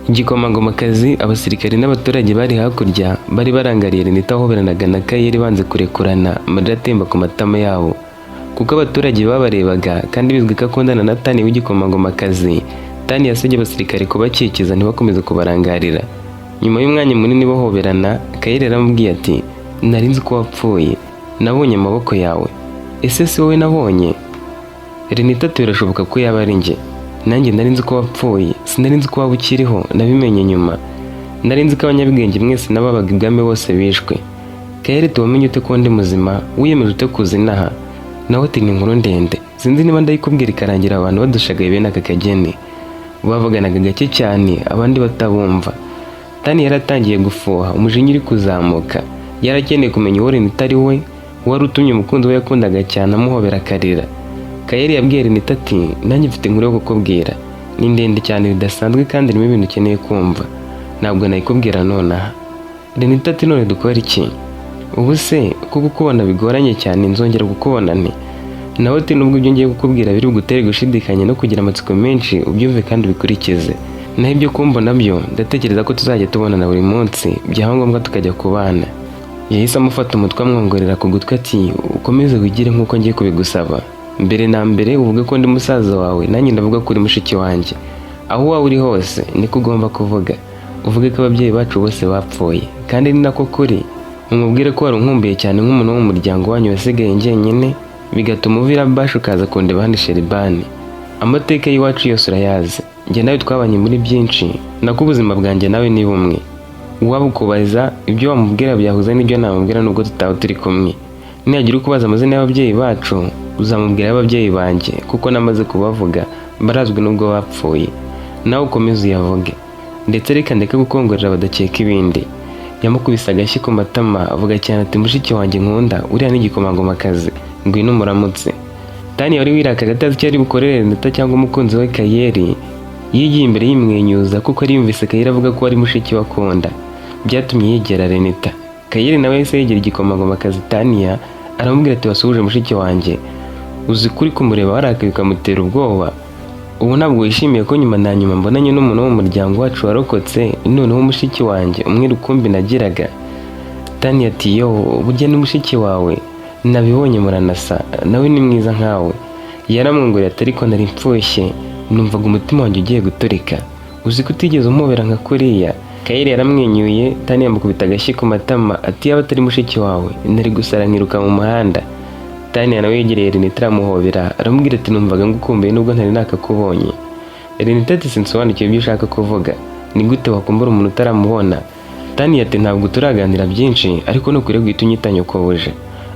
Igikomangomakazi, abasirikari n'abaturage bari hakurya bari barangariye Renita ahoberanaga na Kayeri banze kurekurana, amarira atemba ku matama yabo. Kuko abaturage babarebaga kandi bizwi ko akundana na Tani w'igikomangomakazi, Tani yasabye abasirikare kubakikiza ntibakomeze kubarangarira. Nyuma y'umwanya munini bahoberana, Kayeri yaramubwiye ati: "Nari nzi ko wapfuye, nabonye amaboko yawe. Ese si wowe nabonye?" Renita ati: "Birashoboka ko yaba ari njye. Nanjye nari nzi ko wapfuye, sinari nzi ko waba ukiriho, nabimenye nyuma. Nari nzi ko abanyabwenge mwese n'ababaga ibwami bose bishwe." Kayeri ati: "Wamenye ute ko ndi muzima? Wiyemeje ute kuza inaha?" Nawe ati: "Ni inkuru ndende, sinzi niba ndayikubwira ikarangira abantu badushagaye bene aka kageni." Bavuganaga gake cyane, abandi batabumva. Tani yaratangiye gufuha, umujinya uri kuzamuka. Yari akeneye kumenya uwo Renita ari we wari utumye umukunzi we yakundaga cyane amuhobera akarira. Kayeri yabwiye Renita ati: "Nanjye mfite inkuru yo kukubwira, ni ndende cyane bidasanzwe kandi irimo ibintu ukeneye kumva. Ntabwo nayikubwira nonaha." Renita ati: "None dukora iki? Ubu se ko kukubona bigoranye cyane, nzongera kukubona nte?" Nawe ati: "Nubwo ibyo ngiye kukubwira biri bugutere gushidikanya no kugira amatsiko menshi, ubyumve kandi ubikurikize. Naho ibyo kumbona byo, ndatekereza ko tuzajya tubonana buri munsi, byaba ngombwa tukajya kubana." Yahise amufata umutwe, amwongorera ku gutwi ati: "Ukomeze wigire nk'uko ngiye kubigusaba. Mbere na mbere uvuge ko ndi musaza wawe, nanjye ndavuga ko uri mushiki wanjye. Aho waba uri hose niko ugomba kuvuga. Uvuge ko ababyeyi bacu bose bapfuye, kandi ni nako kuri. Umubwire ko wari unkumbuye cyane nk'umuntu wo mu muryango wanyu wasigaye njyenyine, bigatuma uvira basha ukaza kundeba hano i Sheribani. Amateka y'iwacu yose urayazi. Njye nawe twabanye muri byinshi, nako ubuzima bwanjye nawe ni bumwe. Uwaba ukubaza ibyo wamubwira byahuza n'ibyo namubwira nubwo tutaba turi kumwe. Nihagira ukubaza amazina y'ababyeyi bacu, uzamubwira ay'ababyeyi banjye, kuko namaze kubavuga, barazwi nubwo bapfuye. Nawe ukomeze uyavuge. Ndetse reka ndeke gukongorera badakeka ibindi." Yamukubise agashyi ku matama, avuga cyane ati: "Mushiki wanjye nkunda, uriya ni igikomangomakazi, ngwino umuramutse." Tani wari wirakaga atazi icyo ari bukorere Renata cyangwa umukunzi we Kayeri, yigiye imbere yimwenyuza kuko yari yumvise Kayeri avuga ko ari mushiki we akunda. Byatumye yegera Renita. Kayeri nawe yahise yegera igikomangomakazi Taniya, aramubwira ati: "Wasuhuje mushiki wanjye? Uzi ko uri kumureba warakaye ukamutera ubwoba? Ubu ntabwo wishimiye ko nyuma na nyuma mbonanye n'umuntu wo mu muryango wacu warokotse, noneho mushiki wanjye umwe rukumbi nagiraga?" Taniya ati: "Yo, burya ni mushiki wawe? Nabibonye, muranasa, nawe ni mwiza nkawe." Yaramwongoreye ati: "Ariko nari mpfushye, numvaga umutima wanjye ugiye guturika. Uzi ko utigeze umubera nka kuriya?" Kayeri yaramwenyuye, Tani yamukubita agashyi ku matama ati: "Yaba atari mushiki wawe nari gusara nkiruka mu muhanda." Tani nawe yegereye Renita, aramuhobera, aramubwira ati: "Numvaga ngukumbuye nubwo ntari nakakubonye." Renita ati: "Sinsobanukiwe ibyo ushaka kuvuga. Ni gute wakumbura umuntu utaramubona?" Tani ati: "Ntabwo turaganira byinshi, ariko ntukwiriye guhita unyita nyokobuja.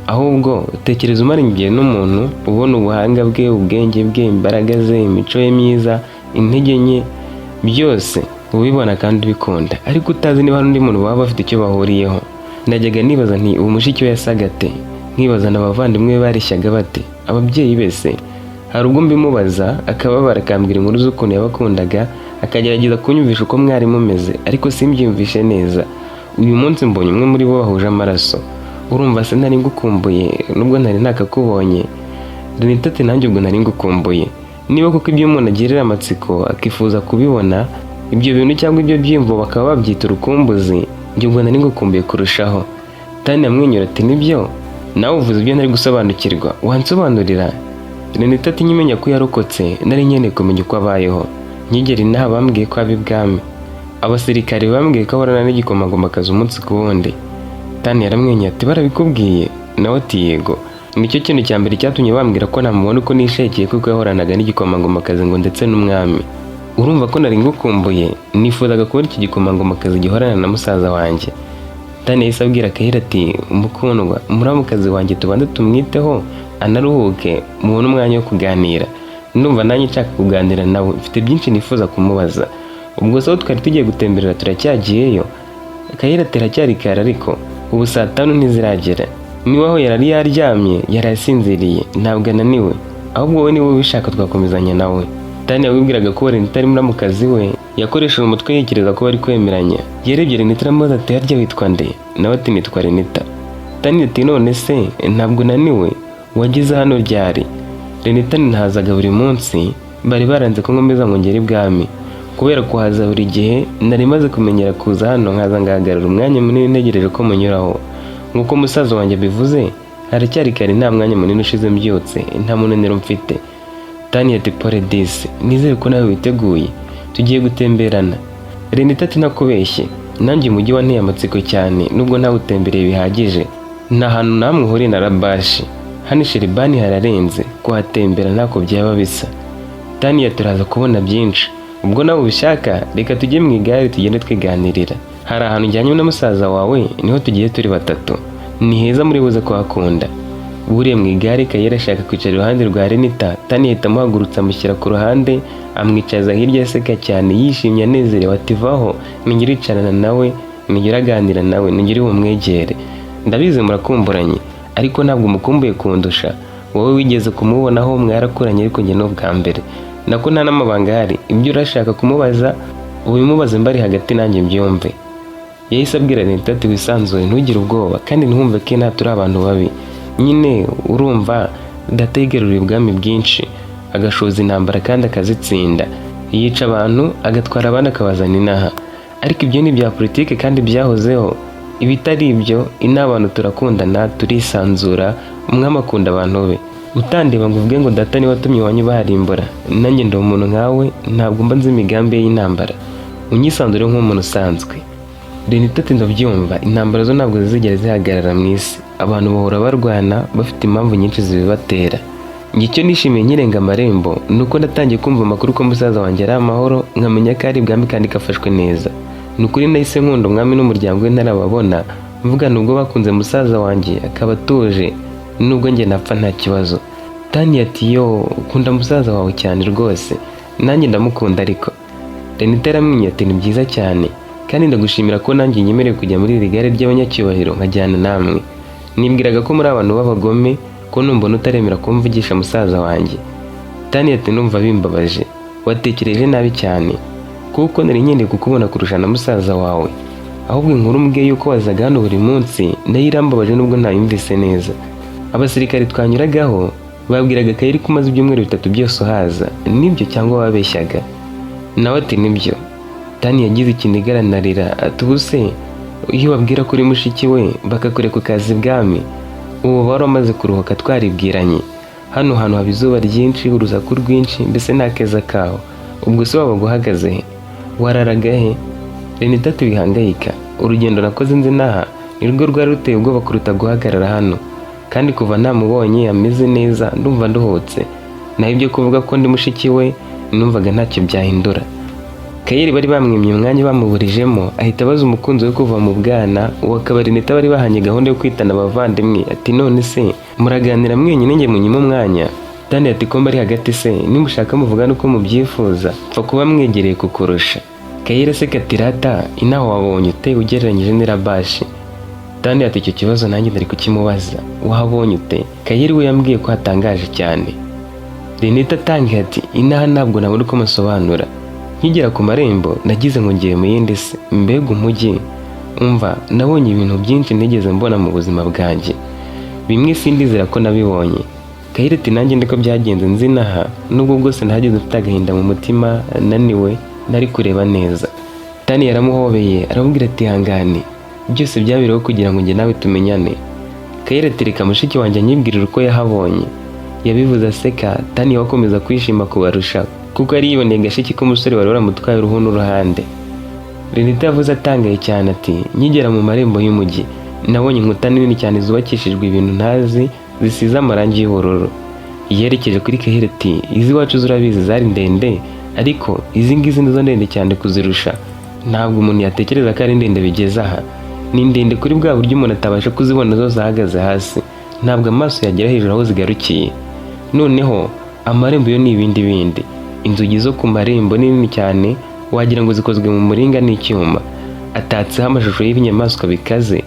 Ahubwo tekereza umara igihe n'umuntu, ubona ubuhanga bwe, ubwenge bwe, imbaraga ze, imico ye myiza, intege nke, byose ubibona kandi ubikunda, ariko utazi niba hari undi muntu baba bafite icyo bahuriyeho. Najyaga nibaza nti ubu mushiki we yasaga ate? Nkibaza na abavandimwe be bareshyaga bate? Ababyeyi bese?" Hari ubwo mbimubaza akababara, akambwira inkuru z'ukuntu yabakundaga, akagerageza kunyumvisha uko mwari mumeze, ariko simbyiyumvishe neza. Uyu munsi mbonye umwe muri bo bahuje amaraso. Urumva se nari ngukumbuye nubwo ntari nakakubonye?" Renita ati: "Nanjye ubwo nari ngukumbuye. Niba koko ibyo umuntu agirira amatsiko akifuza kubibona, ibyo bintu cyangwa ibyo byiyumvo bakaba babyita urukumbuzi, njye ubwo nari ngukumbuye kurushaho." Tani amwenyura ati: "Nibyo, nawe uvuze ibyo ntari gusobanukirwa. Wansobanurira?" Renita ati: "Nkimenya ko yarokotse, nari nkeneye kumenya uko abayeho. Nkigera inaha bambwiye ko aba ibwami. Abasirikare bambwiye ko ahorana n'igikomangomakazi umunsi ku wundi." Tani yaramwenyuye ati: "Barabikubwiye?" Nawe ati: "Yego, nicyo kintu cya mbere cyatumye bambwira ko namubona uko nishekeye, kuko yahoranaga n'igikomangomakazi ngo ndetse n'umwami. Urumva ko nari ngukumbuye, nifuzaga kubona iki gikomangomakazi gihorana na musaza wanjye." Tani yahise abwira Kayira ati: "Umukundwa, muramukazi wanjye tubanze tumwiteho anaruhuke, mubone umwanya wo kuganira. Ndumva nanjye nshaka kuganira nawe, mfite byinshi nifuza kumubaza. Ubwo se aho twari tugiye gutemberera turacyagiyeyo?" Kayira ati: "Haracyari kare, ariko ubu saa 5 ntiziragera." Niba aho yari yaryamye yari asinziriye, ntabwo ananiwe, ahubwo wowe niba ubishaka twakomezanya nawe. Tani yawibwiraga ko Renita ari muramukazi we. Yakoresheje umutwe yitekereza ko bari kwemeranya. Yarebye Renita, aramubaza ati: "Harya witwa nde?" Nawe ati: "Nitwa Renita." Tani ati: "None se ntabwo unaniwe? Wageze hano ryari?" Renita: "Ntazaga buri munsi, bari baranze ko nkomeza ngo ngere ibwami. Kubera kuhaza buri gihe, nari maze kumenyera kuza hano, nkaza ngahagarara umwanya munini ntegereje ko munyuraho. Nk'uko musaza wanjye abivuze, haracyari kare, nta mwanya munini ushize mbyutse, nta munaniro mfite. Tani ati: "Pole disi, nizere ko nawe witeguye, tugiye gutemberana." Renita ati: "Ntakubeshye, nanjye umujyi wanteye amatsiko cyane, nubwo ntawutembereye bihagije. Nta hantu namwe uhuriye na Rabashi. Hano i Sheribani hararenze, kuhatembera ntako byaba bisa." Tani: "Turaza kubona byinshi. Ubwo nawe ubishaka, reka tujye mu igare tugende twiganirira. Hari ahantu njyanye na musaza wawe, niho tugiye turi batatu. Ni heza, muri buze kuhakunda." Buriye mu igare, Kayera ashaka kwicara iruhande rwa Renita. Tani ahita amuhagurutsa, amushyira ku ruhande, amwicaza hirya, aseka cyane, yishimye, anezerewe, ati: "Vaho, nigire uricarana nawe, nigire aganira nawe, nigire bumwegere. Ndabizi murakumburanye, ariko ntabwo umukumbuye kundusha. Wowe wigeze kumubonaho, mwarakuranye, ariko njye ni ubwa mbere. Nako nta n'amabanga ahari. Ibyo urashaka kumubaza ubimubaze mbari hagati, nanjye mbyumve." Yahise abwira Renita ati: "Wisanzure, ntugire ubwoba, kandi ntiwumve ko inaha turi abantu babi. Nyine urumva, data yigaruriye ubwami bwinshi, agashoza intambara kandi akazitsinda, yica abantu, agatwara abandi akabazana inaha. Ariko ibyo ni ibya politike kandi byahozeho. Ibitari ibyo, inaha abantu turakundana, turisanzura, umwami akunda abantu be. Utandeba ngo uvuge ngo data niwe watumye iwanyu baharimbura. Nanjye ndi umuntu nkawe, ntabwo mba nzi imigambi ye y'intambara. Unyisanzure nk'umuntu usanzwe." Renita ati: "Ndabyumva, intambara zo ntabwo zizigera zihagarara mu isi. Abantu bahora barwana, bafite impamvu nyinshi zibibatera. Njye icyo nishimiye nkirenga amarembo ni uko natangiye kumva amakuru ko musaza wanjye ari amahoro, nkamenya ko ari ibwami kandi ko afashwe neza. Ni ukuri nahise nkunda umwami n'umuryango we ntarababona, mvuga nubwo bakunze musaza wanjye akaba atuje, nubwo njye napfa nta kibazo." Tani ati: "Yo, ukunda musaza wawe cyane rwose, nanjye ndamukunda ariko." Renita aramwinya ati: "Ni byiza cyane, kandi ndagushimira ko nanjye nyemerewe kujya muri iri gare ry'abanyacyubahiro nkajyana namwe. Nibwiraga ko muri abantu b'abagome, ko numbona utaremera kumvugisha musaza wanjye." Tani ati: "Numva bimbabaje, watekereje nabi cyane, kuko nari nkeneye kukubona kurusha na musaza wawe. Ahubwo inkuru mbwiye yuko wazaga hano buri munsi nayo irambabaje, nubwo ntayumvise neza. Abasirikare twanyuragaho babwiraga Kayiri ko umaze ibyumweru 3 byose uhaza. Nibyo cyangwa wabeshyaga?" Nawe ati: "Nibyo." Tani yagize ikiniga, aranarira, ati: "Ubu se iyo babwira ko uri mushiki we bakakureka ukaza ibwami, ubu wari wamaze kuruhuka twaribwiranye. Hano hantu haba izuba ryinshi, urusaku rwinshi, mbese nta keza kaho. Ubwo se waba uhagaze he? Wararaga he?" Renita ati: "Wihangayika, urugendo nakoze nzi n'aha nirwo rwari ruteye ubwoba kuruta guhagarara hano. Kandi kuva namubonye ameze neza, ndumva nduhutse. Naho ibyo kuvuga ko ndi mushiki we, numvaga ntacyo byahindura." Kayeri bari bamwimye umwanya, bamuburijemo, ahita abaza umukunzi we kuva mu bwana, uwo akaba Renita bari bahanye gahunda yo kwitana abavandimwe, ati: "None se muraganira mwenyine, njye munyime umwanya?" Tani ati: "Ko mbari hagati se, nimushaka muvugane uko mubyifuza, pfa kuba mwegereye kukurusha." Kayeri aseka ati: "Rata, inaha wabonye ute ugereranyije n'Irabashi?" Tani ati: "Icyo kibazo nanjye ndari kukimubaza, wahabonye ute?" Kayeri we yambwiye ko hatangaje cyane. Renita atangiye ati: "Inaha ntabwo nabona uko musobanura. Nkigera ku marembo nagize ngo ngiye mu yindi si. Mbega umujyi! Umva, nabonye ibintu byinshi ntigeze mbona mu buzima bwanjye. Bimwe sindizera ko nabibonye." Kayire ati: "Nanjye ndiko byagenze nzi inaha, nubwo bwose nahageze mfite agahinda mu mutima, naniwe, nari kureba neza." Tani yaramuhobeye, aramubwira ati: "Hangane, byose byabereho kugira ngo njye nawe tumenyane." Kayire ati: "Reka mushiki wanjye anyibwirire uko yahabonye." Yabivuze aseka. Tani we akomeza kwishima kubarusha, kuko yari yiboneye gashiki k'umusore wari waramutwaye uruhu n'uruhande. Renita yavuze atangaye cyane ati: "Nkigera mu marembo y'umujyi, nabonye inkuta nini cyane zubakishijwe ibintu ntazi, zisize amarangi y'ubururu." Yerekeje kuri Kayire ati: "Izi iwacu zurabizi zari ndende, ariko izi ngizi nizo ndende cyane kuzirusha. Ntabwo umuntu yatekereza ko ari ndende bigeze aha. Ni ndende kuri bwa buryo umuntu atabasha kuzibona zo zahagaze hasi, ntabwo amaso yagera hejuru aho zigarukiye. Noneho amarembo yo ni ibindi bindi. Inzugi zo ku marembo ni nini cyane, wagira ngo zikozwe mu muringa n'icyuma, atatseho amashusho y'ibinyamaswa bikaze."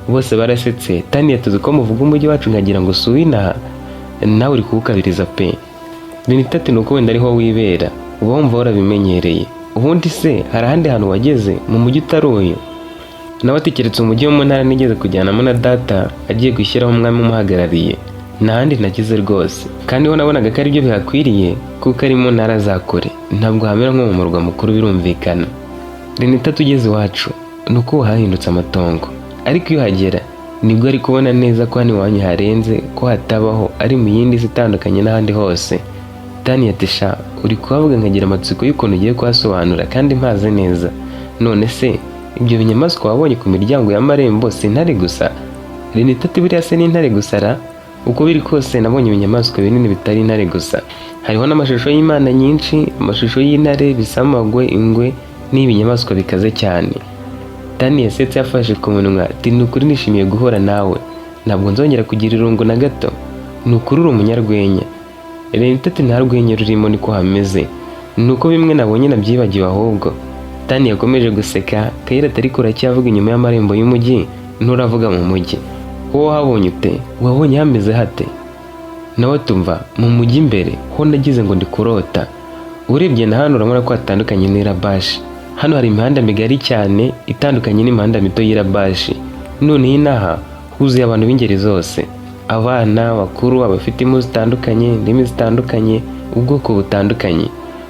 Bose barasetse. Tani: "Tuzi ko muvuga umujyi wacu nkagira ngo si uw'inaha, nawe uri kuwukabiriza pe." Benita ati: "Ni uko wenda ariho wibera, uba wumva warabimenyereye. Ubundi se hari ahandi hantu wageze mu mujyi utari uyu?" Nawe ati: "Keretse umujyi wo mu ntara nigeze kujyanamo na data agiye gushyiraho umwami umuhagarariye, nta handi nagize rwose. Kandi ho nabonaga ko aribyo bihakwiriye, kuko ari mu ntara za kure." Ntabwo hamera nko mu murwa mukuru, birumvikana. Renita tugeze iwacu ni uko ubu hahindutse amatongo, ariko iyo uhagera nibwo ari kubona neza ko hano iwanyu harenze, ko hatabaho, ari mu yindi si itandukanye n'ahandi hose. Tani ati: "Sha, uri kuhavuga nkagira amatsiko y'ukuntu ugiye kuhasobanura kandi mpazi neza. None se ibyo binyamaswa wabonye ku miryango y'amarembo si intare gusa?" Renita ati: "Buriya se ni intare gusa ra? Uko biri kose nabonye ibinyamaswa binini bitari intare gusa. Hariho n'amashusho y'imana nyinshi, amashusho y'intare, ibisamagwe, ingwe n'ibinyamaswa bikaze cyane." Tani yasetse yafashe ku munwa ati: "Ni ukuri nishimiye guhura nawe, ntabwo nzongera kugira irungu na gato. Ni ukuri uri umunyarwenya." Renita ati: "Nta rwenya rurimo, niko hameze, ni uko bimwe nabonye nabyibagiwe ahubwo." Tani yakomeje guseka. Kayira atari kuracyavuga inyuma y'amarembo y'umujyi, nturavuga mu mujyi. Wowe wahabonye ute? Wabonye hameze hate?" Nawe tumva mu mujyi imbere ho nagize ngo ndi kurota. Urebye na hano urabona ko hatandukanye n'Irabashi. Hano hari imihanda migari cyane itandukanye n'imihanda mito y'Irabashi. Noneho inaha huzuye abantu b'ingeri zose, abana, abakuru, abafite impu zitandukanye, indimi zitandukanye, ubwoko butandukanye.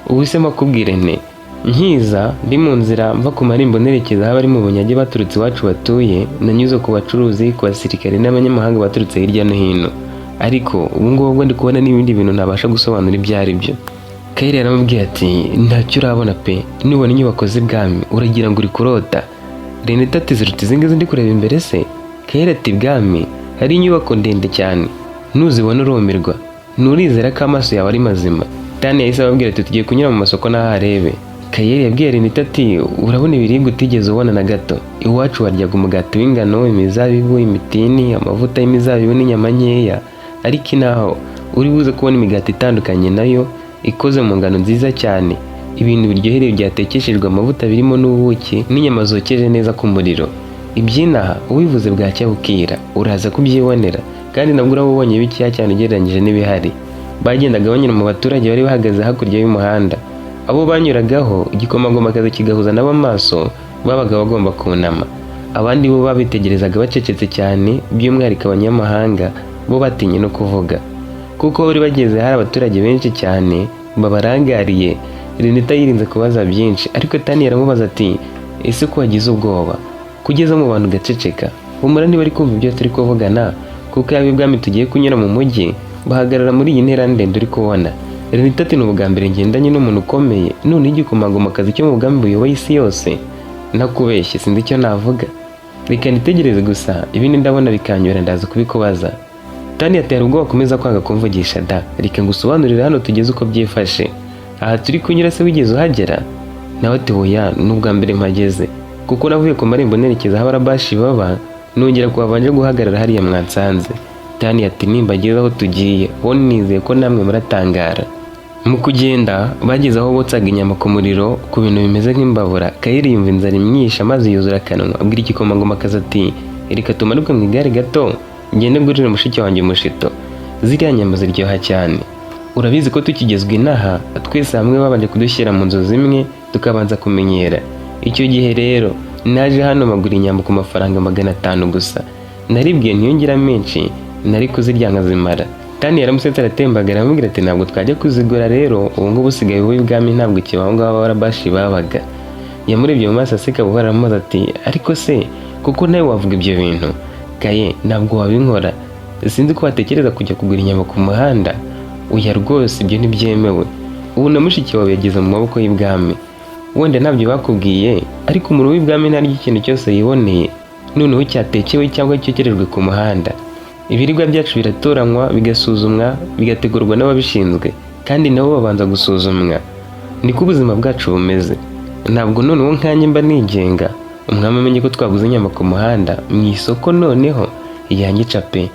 Ubu se makubwire nte? Nkiza ndi mu nzira mva ku marembo nerekeza aho abari mu bunyage baturutse iwacu batuye, nanyuze ku bacuruzi, ku basirikare n'abanyamahanga baturutse hirya no hino. Ariko ubu ngubu ndi kubona n'ibindi bintu ntabasha gusobanura ibyo ari byo. Kayire yaramubwiye ati: "Ntacyo urabona pe. Nubona inyubako z'ibwami uragira ngo uri kurota." Renita ati: "Ziruta izi ngizi ndi kureba imbere se?" Kayire ati: "Ibwami hari inyubako ndende cyane, nuzibona urumirwa, nturizera ko amaso yawe ari mazima." Tani yahise ababwira ati: "Tugiye kunyura mu masoko n'aho arebe." Kayeri yabwiye Renita ati: "Urabona ibiribwa utigeze ubona na gato. Iwacu waryaga umugati w'ingano, imizabibu, imitini, amavuta y'imizabibu n'inyama nkeya. Ariko inaho uri buze kubona imigati itandukanye nayo ikoze mu ngano nziza cyane, ibintu biryohereye byatekeshejwe amavuta birimo n'ubuki n'inyama zokeje neza ku muriro. Iby'inaha ubivuze bwacya bukira, uraza kubyibonera, kandi nabwo uraba ubonye bikeya cyane ugereranyije n'ibihari." Bagendaga banyura mu baturage bari bahagaze hakurya y'umuhanda. Abo banyuragaho igikomangomakazi kigahuza nabo amaso, babaga bagomba kunama. Abandi bo babitegerezaga bacecetse cyane, by'umwihariko abanyamahanga bo batinye no kuvuga kuko bari bageze hari abaturage benshi cyane babarangariye. Renita yirinze kubaza byinshi, ariko Tani yaramubaza ati: "Ese ko wagize ubwoba kugeza mu bantu ugaceceka? Humura, niba ari kumva ibyo turi kuvugana, kuko yaba ibwami tugiye kunyura mu mujyi bahagarara muri iyi ntera ndende uri kubona." Renita ati: "Ni ubwa mbere ngendanye n'umuntu ukomeye, none igikomangomakazi cyo mu bwami buyoboye isi yose. Nakubeshye sinzi icyo navuga. Reka nitegereze gusa, ibindi ndabona bikanyura, ndaza kubikubaza." Tani yatera ubwoba akomeza kwanga kumvugisha da. "Reka ngusobanurire hano tugeze uko byifashe. Aha turi kunyura se wigeze uhagera?" Nawe ati: "Oya, ni ubwa mbere mpageze, kuko navuye ku marembo nerekeza aho abarabashi baba, nongera kuhabanje guhagarara hariya mwansanze." Tani ati: "Nimbageze aho tugiye ho nizeye ko namwe muratangara." Mu kugenda bageze aho botsaga inyama ku muriro ku bintu bimeze nk'imbabura. Kayiri yumva inzara imyishe amazi yuzura akanwa, abwira igikomangomakazi ati: "Reka tumanuke mu igare gato, ngende ngurire mushiki wanjye umushito. Ziriya nyama ziryoha cyane. Urabizi ko tukigezwa inaha twese hamwe babanje kudushyira mu nzu zimwe tukabanza kumenyera. Icyo gihe rero naje hano magura inyama ku mafaranga 500 gusa. Naribwiye ntiyongera menshi nari kuzirya nkazimara." Tani yaramusetse aratembagara, aramubwira ati: "Ntabwo twajya kuzigura rero, ubu ngubu usigaye uba ibwami, ntabwo kiba aho ngaho abarabashi babaga." Yamurebye mu maso aseka buhoro, aramubaza ati: "Ariko se kuko nawe wavuga ibyo bintu Kaye, ntabwo wabinkora. Sinzi ko watekereza kujya kugura inyama ku muhanda. Oya rwose, ibyo ntibyemewe. Ubu na mushiki wawe yageze mu maboko y'ibwami. Wenda ntabyo bakubwiye, ariko umuntu w'ibwami ntarya ikintu cyose yiboneye, noneho cyatekewe cyangwa cyokerejwe ku muhanda. Ibiribwa byacu biratoranywa, bigasuzumwa, bigategurwa n'ababishinzwe, kandi nabo babanza gusuzumwa. Niko ubuzima bwacu bumeze. Ntabwo noneho nkanjye mba nigenga. Umwami amenye ko twaguze inyama ku muhanda mu isoko, noneho yanyica pe."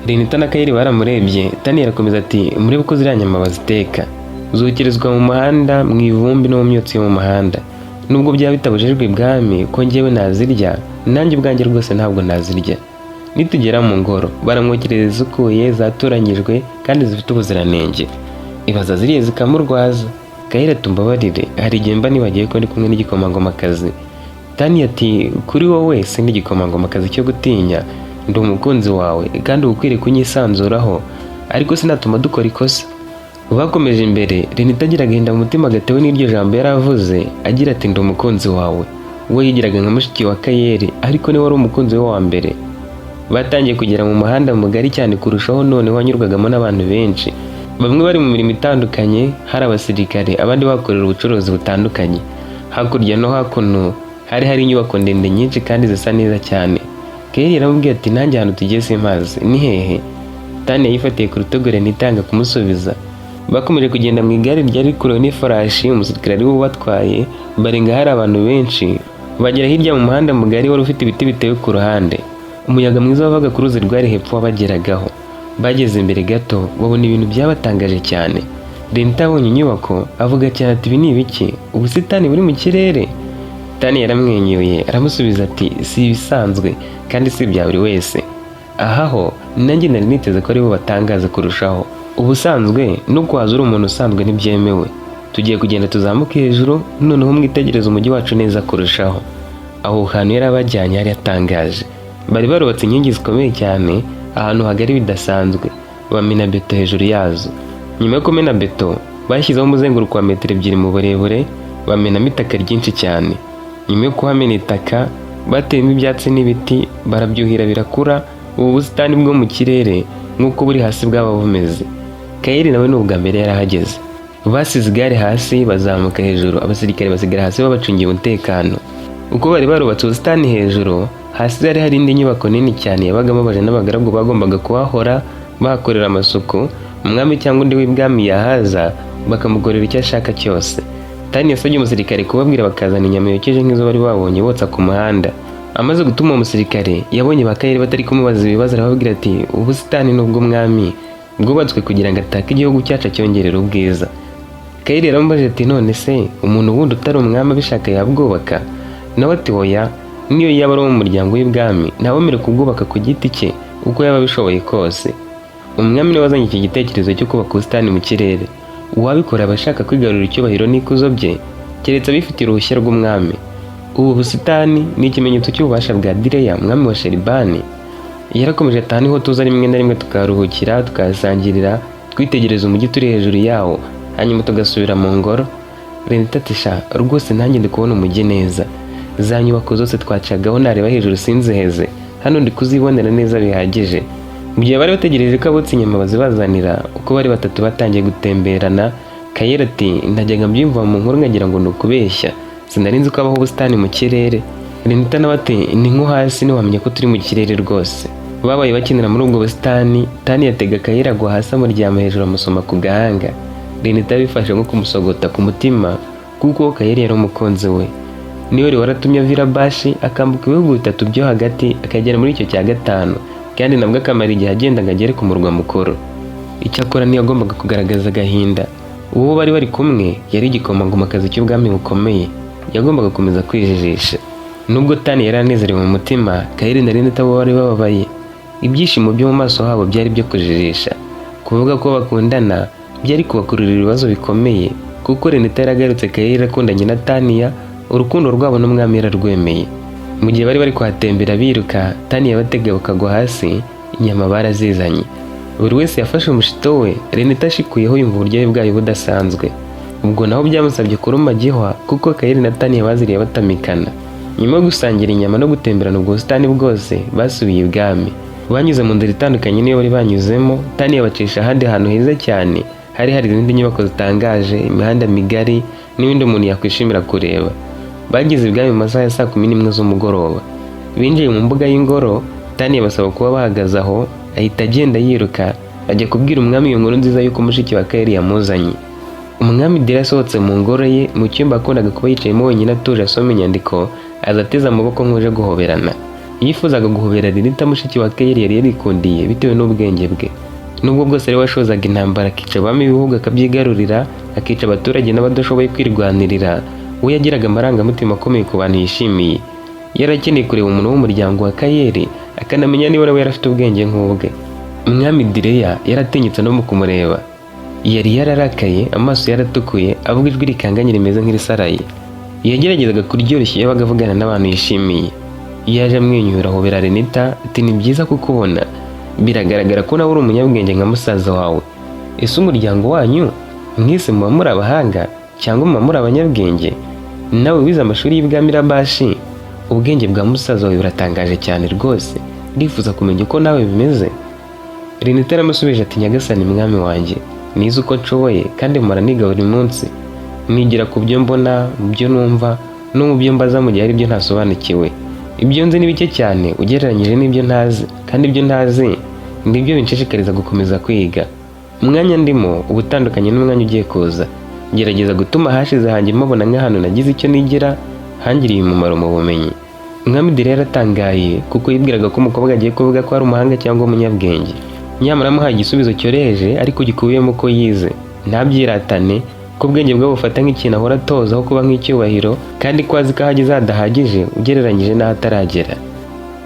Renita na Kayiri baramurebye. Tani arakomeza ati: "Murebe uko ziriya nyama baziteka, zokerezwa mu muhanda, mu ivumbi no mu myotsi yo mu muhanda. Nubwo byaba bitabujijwe ibwami ko njyewe nazirya, nanjye ubwanjye rwose ntabwo nazirya. Nitugera mu ngoro baramwokereza izisukuye, zatoranyijwe kandi zifite ubuziranenge. Ibaza ziriya zikamurwaza." Kayira tumbabarire, hari igihe mba nibagiwe ko ndi kumwe n'igikomangomakazi. Tani ati: "Kuri wowe si n'igikomangomakazi cyo gutinya, ndi umukunzi wawe kandi uba ukwiriye kunyisanzuraho, ariko sinatuma dukora ikosa." Bakomeje imbere, Renita agira agahinda mu mutima gatewe n'iryo jambo yari avuze agira ati: "Ndi umukunzi wawe." We yigiraga nka mushiki wa Kayeri, ariko niwe wari umukunzi we wa mbere. Batangiye kugera mu muhanda mugari cyane kurushaho, noneho wanyurwagamo n'abantu benshi. Bamwe bari mu mirimo itandukanye, hari abasirikare, abandi bakorera ubucuruzi butandukanye. Hakurya no hakuno hari hari inyubako ndende nyinshi kandi zisa neza cyane. Kayeri yaramubwiye ati: "Nanjye ahantu tugiye simpazi, ni hehe?" Tani yifatiye ku rutugu Renita yanga kumusubiza. Bakomeje kugenda mu igare ryari rikuruwe n'ifarashi, umusirikare ari we ubatwaye. Barenga hari abantu benshi, bagera hirya mu muhanda mugari wari ufite ibiti bitewe ku ruhande. Umuyaga mwiza wavaga ku ruzi rwari hepfo wabageragaho. Bageze imbere gato babona ibintu byabatangaje cyane. Renita abonye inyubako avuga cyane ati: "Ibi ni ibiki? Ubusitani buri mu kirere?" Tani yaramwenyuye aramusubiza ati: "Si ibisanzwe kandi si ibya buri wese. Aha ho nanjye nari niteze ko aribo batangaza kurushaho. Ubusanzwe no kuhaza uri umuntu usanzwe ntibyemewe. Tugiye kugenda tuzamuke hejuru, noneho mwitegereze umujyi wacu neza kurushaho." Aho hantu yari abajyanye hari hatangaje. Bari barubatse inkingi zikomeye cyane ahantu hagari bidasanzwe, bamena beto hejuru yazo. Nyuma yo kumena beto, bashyizeho umuzenguruko wa metero 2 mu burebure, bamenamo itaka ryinshi cyane. Nyuma yo kuhamena itaka, bateyemo ibyatsi n'ibiti, barabyuhira birakura. Ubu busitani bwo mu kirere nk'uko buri hasi bwaba bumeze. Kayeri nawe ni ubwa mbere yarahageze. Basize igare hasi bazamuka hejuru, abasirikare basigara hasi babacungiye umutekano. Uko bari barubatse ubusitani hejuru, hasi hari hari indi nyubako nini cyane yabagamo abaja n'abagaragu bagombaga kuhahora bahakorera amasuku. Umwami cyangwa undi w'ibwami yahaza bakamukorera icyo ashaka cyose. Tani yasabye umusirikare kubabwira bakazana inyama yokeje nk'izo bari babonye botsa ku muhanda. Amaze gutuma uwo musirikare, yabonye ba Kayeri batari kumubaza ibibazo, arababwira ati: "Ubusitani ni ubw'umwami, bwubatswe kugira ngo atake igihugu cyacu acyongerere ubwiza." Kayeri yaramubajije ati: "None se umuntu wundi utari umwami abishaka yabwubaka?" Nawe ati: "Oya, niyo yaba ari uwo mu muryango w'ibwami ntawemere kubwubaka ku giti cye uko yaba abishoboye kose. Umwami niwe wazanye iki gitekerezo cyo kubaka ubusitani mu kirere. Uwabikora aba ashaka kwigarurira icyubahiro n'ikuzo bye, keretse abifitiye uruhushya rw'umwami. Ubu busitani ni ikimenyetso cy'ububasha bwa Direya, umwami wa Sheribani." Yarakomeje ati: "Aha niho tuza rimwe na rimwe tukaharuhukira, tukahasangirira, twitegereza umujyi turi hejuru yawo, hanyuma tugasubira mu ngoro." Renita ati: "Sha rwose nanjye ndi kubona umujyi neza. Za nyubako zose twacagaho nareba hejuru sinziheze, hano ndi kuzibonera neza bihagije." Mu gihe bari bategereje ko abotsa inyama bazibazanira, uko bari batatu batangiye gutemberana. Kayera ati: "Najyaga mbyumva mu nkuru nkagira ngo ni ukubeshya, sinari nzi ko habaho ubusitani mu kirere." Renita nawe ati: "Ni nko hasi ntiwamenya ko turi mu kirere rwose." Babaye bakinira muri ubwo busitani, Tani yatega Kayera agwa hasi, amuryama hejuru, amusoma ku gahanga. Renita yabifashe nko kumusogota ku mutima, kuko Kayeri yari umukunzi we. Niwe wari waratumye avira Bashi, akambuka ibihugu bitatu byo hagati, akagera muri icyo cya gatanu, kandi nabwo akamara igihe agenda ngo agere ku murwa mukuru. Icyakora ntiyagombaga kugaragaza agahinda. Uwo bari bari kumwe yari igikomangomakazi cy'ubwami bukomeye, yagombaga gukomeza kwijijisha. Nubwo Tani yari anezerewe mu mutima, Kayeri na Renita bo bari bababaye. Ibyishimo byo mu maso habo byari byo kujijisha. Kuvuga ko bakundana byari kubakururira ibibazo bikomeye, kuko Renita yaragarutse Kayeri akundanye na Taniya, urukundo rwabo n'umwami yararwemeye. Mu gihe bari bari kuhatembera biruka, Tani yabatega bakagwa hasi. Inyama barazizanye, buri wese yafashe umushito we. Renita ashikuyeho yumva uburyohe bwayo budasanzwe. Ubwo naho byamusabye kuruma gihwa, kuko Kayeri na Taniya baziriye batamikana. Nyuma yo gusangira inyama no gutemberana ubwo busitani bwose, basubiye ibwami. Banyuze mu nzira itandukanye niyo bari banyuzemo. Taniya bacisha ahandi hantu heza cyane, hari hari izindi nyubako zitangaje, imihanda migari n'ibindi umuntu yakwishimira kureba. Bageze ibwami mu masaha ya saa 11 z'umugoroba. Binjiye mu mbuga y'ingoro, Tani basaba kuba bahagaze aho, ahita agenda yiruka ajya kubwira umwami iyo nkuru nziza y'uko mushiki wa Kayeri yamuzanye. Umwami Dira asohotse mu ngoro ye, mu cyumba yakundaga kuba yicayemo wenyine atuje asoma inyandiko, aza ateze amaboko nk'uje guhoberana. Yifuzaga guhobera Renita, mushiki wa Kayeri yari yarikundiye bitewe n'ubwenge bwe. Nubwo bwose ari we washozaga intambara, akica abami b'ibihugu akabyigarurira, akica abaturage n'abadashoboye kwirwanirira, we yagiraga amarangamutima akomeye ku bantu yishimiye. Yari akeneye kureba umuntu w'umuryango wa Kayeri, akanamenya niba nawe yari afite ubwenge nk'ubwe. Umwami Direya yaratinyutse no mu kumureba. Yari yararakaye, amaso yaratukuye, avuga ijwi rikanganye rimeze nk'irisaraye. Yageragezaga kuryoroshya iyo yabaga avugana n'abantu yishimiye. Yaje amwenyura, ahobera Renita, ati: "Ni byiza kukubona. Biragaragara ko nawe uri umunyabwenge nka musaza wawe." Ese umuryango wanyu mwese muba muri abahanga cyangwa muba muri abanyabwenge? Nawe wize amashuri y'ibwami Rabashi, ubwenge bwa musaza wawe buratangaje cyane rwose, ndifuza kumenya uko nawe bimeze." Renita yaramusubije ati: "Nyagasani mwami wanjye, nize uko nshoboye kandi mpora niga buri munsi. Nigira ku byo mbona, mu byo numva no mu byo mbaza mu gihe hari ibyo ntasobanukiwe. Ibyo nzi ni bike cyane ugereranyije n'ibyo ntazi, kandi ibyo ntazi nibyo binshishikariza gukomeza kwiga. Umwanya ndimo uba utandukanye n'umwanya ugiye kuza. Ngerageza gutuma ahashize hanjye mubona nk'ahantu nagize icyo nigira hangiriye umumaro mu bumenyi." Umwami Dere yaratangaye kuko yibwiraga ko umukobwa agiye kuvuga ko ari umuhanga cyangwa umunyabwenge. Nyamara amuhaye igisubizo cyoroheje ariko gikubiyemo ko yize, ntabyiratane, ko ubwenge bwe bufata nk'ikintu ahora atozaho kuba nk'icyubahiro, kandi ko azi ko aho ageze hadahagije ugereranyije n'aho ataragera.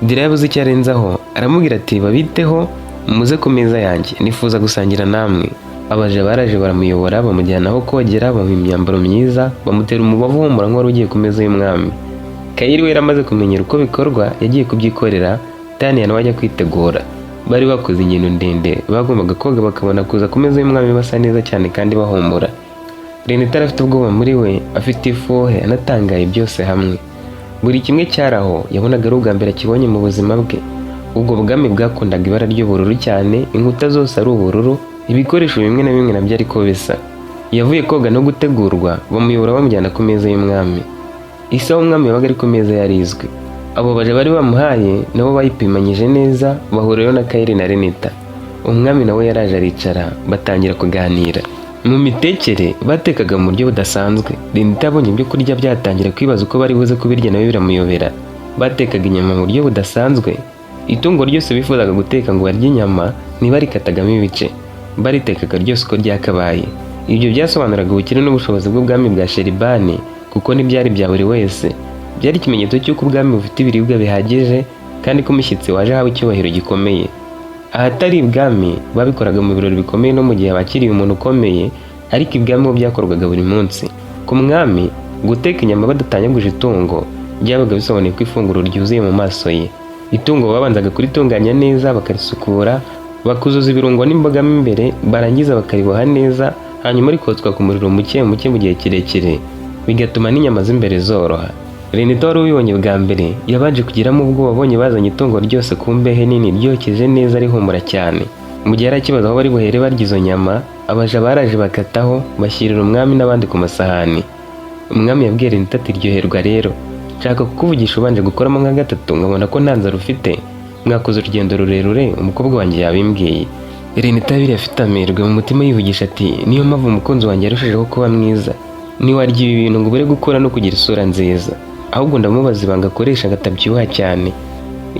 Dira yabuze icyo arenzaho, aramubwira ati: "Babiteho, muze ku meza yanjye, nifuza gusangira namwe." Abaja baraje baramuyobora, bamujyana aho kogera, bamuha imyambaro myiza, bamutera umubavu uhumura nk'uwari ugiye ku meza y'umwami. Kayiri we yari amaze kumenyera uko bikorwa, yagiye kubyikorera. Taniya nawe ajya kwitegura. Bari bakoze ingendo ndende, bagombaga koga bakabona kuza ku meza y'umwami basa neza cyane kandi bahumura. Renita afite ubwoba muri we, afite ifuhe, anatangaye byose hamwe. Buri kimwe cyari aho yabonaga ari ubwa mbere akibonye mu buzima bwe. Ubwo bwami bwakundaga ibara ry'ubururu cyane, inkuta zose ari ubururu, ibikoresho bimwe na bimwe nabyo ariko bisa. Yavuye koga no gutegurwa, bamuyobora bamujyana ku meza y'umwami. Isaha umwami yabaga ari ku meza yari izwi. Abo baja bari bamuhaye nabo bayipimanyije neza, bahurirayo na Kayiri na Renita. Umwami nawe yaraje aricara, batangira kuganira. Mu mitekere batekaga mu buryo budasanzwe. Renita abonye ibyo kurya byatangira kwibaza uko bari buze kubirya, nawe biramuyobera. Batekaga inyama mu buryo budasanzwe. Itungo ryose bifuzaga guteka ngo barye inyama ntibarikatagamo ibice, baritekaga ryose uko ryakabaye. Ibyo byasobanuraga ubukire n'ubushobozi bw'ubwami bwa Sheribani, kuko ntibyari bya buri wese. Byari ikimenyetso cy'uko ubwami bufite ibiribwa bihagije kandi ko umushyitsi waje ahawe icyubahiro gikomeye. Ahatari ibwami babikoraga mu birori bikomeye no mu gihe bakiriye umuntu ukomeye, ariko ibwami bo byakorwaga buri munsi. Ku mwami, guteka inyama badatanyaguje itungo byabaga bisobanuye ko ifunguro ryuzuye mu maso ye. Itungo babanzaga kuritunganya neza, bakarisukura, bakuzuza ibirungo n'imboga mo imbere, barangiza bakariboha neza, hanyuma rikotswa ku muriro muke muke mu gihe kirekire, bigatuma n'inyama z'imbere zoroha. Renita wari ubibonye bwa mbere yabanje kugiramo ubwoba abonye bazanye itungo ryose ku mbehe nini, ryokeje neza, rihumura cyane. Mu gihe yari akibaza aho bari buhere barya izo nyama, abaja baraje bakataho, bashyirira umwami n'abandi ku masahani. Umwami yabwiye Renita ati: "Ryoherwa rero, nshaka kukuvugisha ubanje gukoramo nka gatatu nkabona ko nta nzara ufite. Mwakoze urugendo rurerure, umukobwa wanjye yabimbwiye." Renita yabiriye afite amerwe mu mutima, yivugisha ati: "Niyo mpamvu umukunzi wanjye yarushijeho kuba mwiza. Ntiwarya ibi bintu ngo ubure gukura no kugira isura nziza. Ahubwo ndamubaza ibanga akoresha ngo atabyibuha cyane.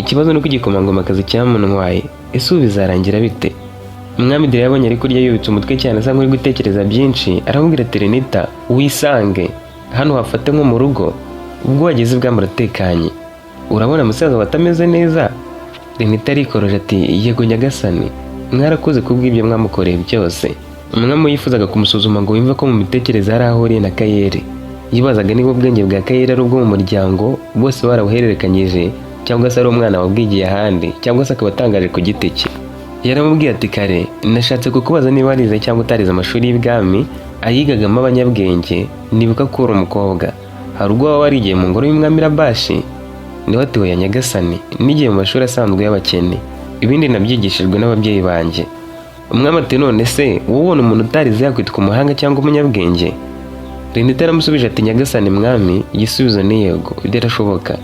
Ikibazo ni uko igikomangomakazi cyamuntwaye. Ese ubu bizarangira bite?" Umwami Dore yabonye ari kurya yubitse umutwe cyane, asa nk'uri gutekereza byinshi, aramubwira ati: "Renita, wisange hano, hafate nko mu rugo. Ubwo wageze ibwami uratekanye. Urabona musaza wawe atameze neza?" Renita arikoroje ati: "Yego nyagasani, mwarakoze kubw'ibyo mwamukoreye byose." Umwami yifuzaga kumusuzuma ngo yumve ko mu mitekerereze hari aho ahuriye na Kayeri. Yibazaga niba ubwenge bwa Kayeri ari ubwo mu muryango bose barabuhererekanyije, cyangwa se ari umwana wabwigiye ahandi, cyangwa se akaba atangaje ku giti cye. Yaramubwiye ati: "Kare nashatse kukubaza niba warize cyangwa utarize amashuri y'ibwami ayigagamo abanyabwenge. Nibuka ko uri umukobwa. Hari ubwo waba warigiye mu ngoro y'umwami Rabashi?" Niwe ati: "Oya nyagasani, nigiye mu mashuri asanzwe y'abakene, ibindi nabyigishijwe n'ababyeyi banjye." Umwami ati: "None se wowe ubona umuntu utarize yakwitwa umuhanga cyangwa umunyabwenge?" Renita yaramusubije ati: "Nyagasani mwami, igisubizo ni yego, birashoboka."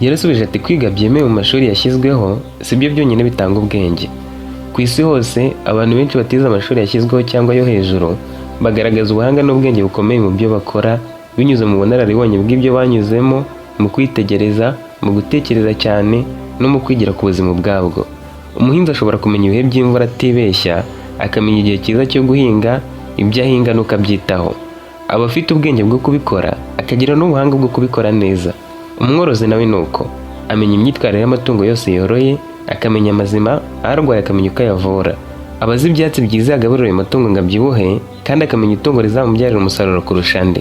Yarasubije ati: "Kwiga byemewe mu mashuri yashyizweho si byo byonyine bitanga ubwenge. Ku isi hose abantu benshi batize amashuri yashyizweho cyangwa yo hejuru bagaragaza ubuhanga n'ubwenge bukomeye mu byo bakora, binyuze mu bunararibonye bw'ibyo banyuzemo, mu kwitegereza, mu gutekereza cyane no mu kwigira ku buzima ubwabwo. Umuhinzi ashobora kumenya ibihe by'imvura atibeshya, akamenya igihe cyiza cyo guhinga, ibyo ahinga n'uko abyitaho. Aba afite ubwenge bwo kubikora, akagira n'ubuhanga bwo kubikora neza. Umworozi nawe ni uko, amenya imyitwarire y'amatungo yose yoroye, akamenya amazima, arwaye akamenya uko ayavura. Aba azi ibyatsi byiza yagaburira ayo matungo ngo abyibuhe, kandi akamenya itungo rizamubyarira umusaruro kurusha andi.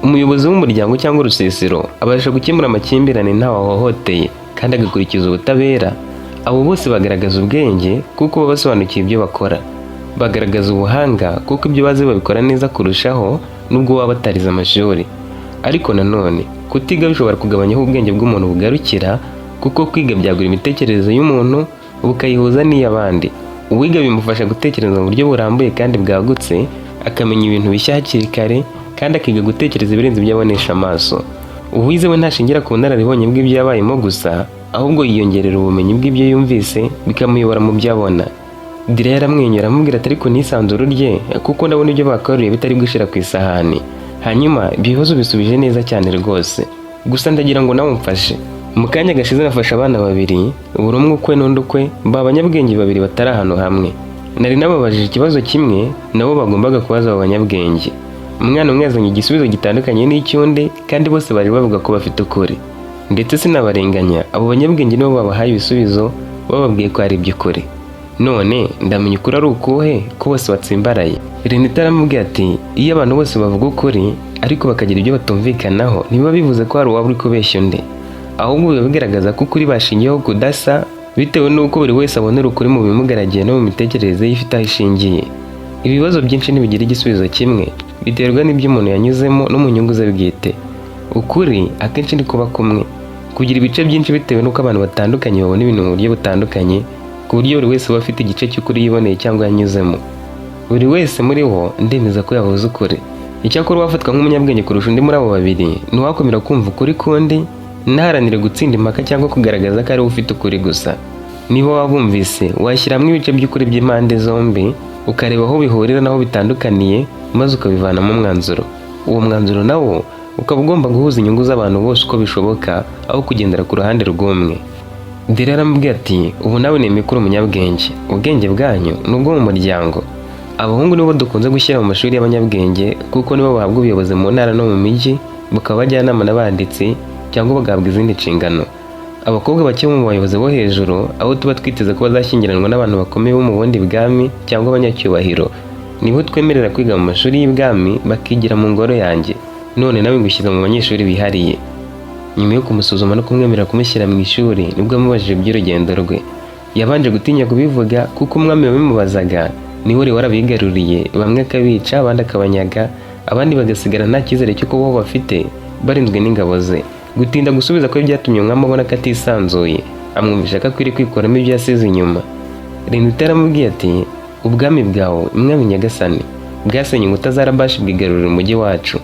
Umuyobozi w'umuryango cyangwa urusisiro abasha gukemura amakimbirane ntawe ahohoteye, kandi agakurikiza ubutabera. Abo bose bagaragaza ubwenge kuko baba basobanukiwe ibyo bakora. Bagaragaza ubuhanga kuko ibyo bazi babikora neza kurushaho nubwo baba batarize amashuri. Ariko nanone kutiga bishobora kugabanya aho ubwenge bw'umuntu bugarukira, kuko kwiga byagura imitekerereze y'umuntu bukayihuza n'iy'abandi. Uwiga bimufasha gutekereza mu buryo burambuye kandi bwagutse, akamenya ibintu bishya hakiri kare, kandi akiga gutekereza ibirenze ibyo abonesha amaso. Uwize we ntashingira ku bunararibonye bw'ibyo yabayemo gusa, ahubwo yiyongerera ubumenyi bw'ibyo yumvise, bikamuyobora mu byo abona. Dira yaramwenyura, amubwira ati: "Ariko ntisanzure urye, kuko ndabona ibyo bakoreye bitari gushira ku isahani. Hanyuma ibyo bibazo bisubije neza cyane rwose. Gusa ndagira ngo nawe umfashe. Mu kanya gashize nafashe abana babiri, buri umwe ukwe n'undi ukwe, ba banyabwenge babiri batari ahantu hamwe. Nari nababajije ikibazo kimwe nabo bagombaga kubaza abo banyabwenge. Umwana umwe yazanye igisubizo gitandukanye n'icy'undi, kandi bose bari bavuga ko bafite ukuri. Ndetse sinabarenganya, abo banyabwenge nibo babahaye ibisubizo, bababwiye ko ari iby'ukuri. None ndamenya ukuri ari ukuhe, ko bose batsimbaraye?" Renita aramubwira ati: "Iyo abantu bose bavuga ukuri ariko bakagira ibyo batumvikanaho, ntibiba bivuze ko hari uwaba uri kubeshya undi, ahubwo biba bigaragaza ko ukuri bashingiyeho kudasa, bitewe n'uko buri wese abonera ukuri mu bimugaragiye no mu mitekerereze ye ifite aho ishingiye. Ibibazo byinshi ntibigira igisubizo kimwe, biterwa n'ibyo umuntu yanyuzemo no mu nyungu ze bwite. Ukuri akenshi ni kuba kumwe, kugira ibice byinshi, bitewe n'uko abantu batandukanye babona ibintu mu buryo butandukanye, ku buryo buri wese aba afite igice cy'ukuri yiboneye cyangwa yanyuzemo. Buri wese muri bo ndemeza ko yavuze ukuri. Icyakora uwafatwa nk'umunyabwenge kurusha undi muri abo babiri ni uwakomera kumva ukuri k'undi, ntaharanire gutsinda impaka cyangwa kugaragaza ko ari we ufite ukuri gusa. Niba wabumvise, washyira hamwe ibice by'ukuri by'impande zombi, ukareba aho bihurira n'aho bitandukaniye, maze ukabivanamo umwanzuro. Uwo mwanzuro nawo ukaba ugomba guhuza inyungu z'abantu bose uko bishoboka, aho kugendera ku ruhande rw'umwe." Dera aramubwira ati: "Ubu nawe nemeye ko uri umunyabwenge. Ubwenge bwanyu ni ubwo mu muryango. Abahungu nibo dukunze gushyira mu mashuri y'abanyabwenge, kuko nibo bahabwa ubuyobozi mu ntara no mu mijyi, bakaba abajyanama n'abanditsi, cyangwa bagahabwa izindi nshingano. Abakobwa bake mu bayobozi bo hejuru, abo tuba twiteze ko bazashyingiranwa n'abantu bakomeye bo mu bundi bwami cyangwa abanyacyubahiro, nibo twemerera kwiga mu mashuri y'ibwami, bakigira mu ngoro yanjye. None nawe ngushyize mu banyeshuri bihariye." Nyuma yo kumusuzuma no kumwemerera kumushyira mu ishuri, nibwo yamubajije iby'urugendo rwe. Yabanje gutinya kubivuga, kuko umwami wabimubazaga niwe wari warabigaruriye, bamwe akabica, abandi akabanyaga, abandi bagasigara nta cyizere cyo kubaho bafite, barinzwe n'ingabo ze. Gutinda gusubiza ko byatumye umwami abona ko atisanzuye, amwumvisha ko akwiriye kwikuramo ibyo yasize inyuma. Renita yaramubwiye ati: "Ubwami bwawe, mwami nyagasani, bwasenye inkuta za Rabashi, bwigarurira umujyi wacu.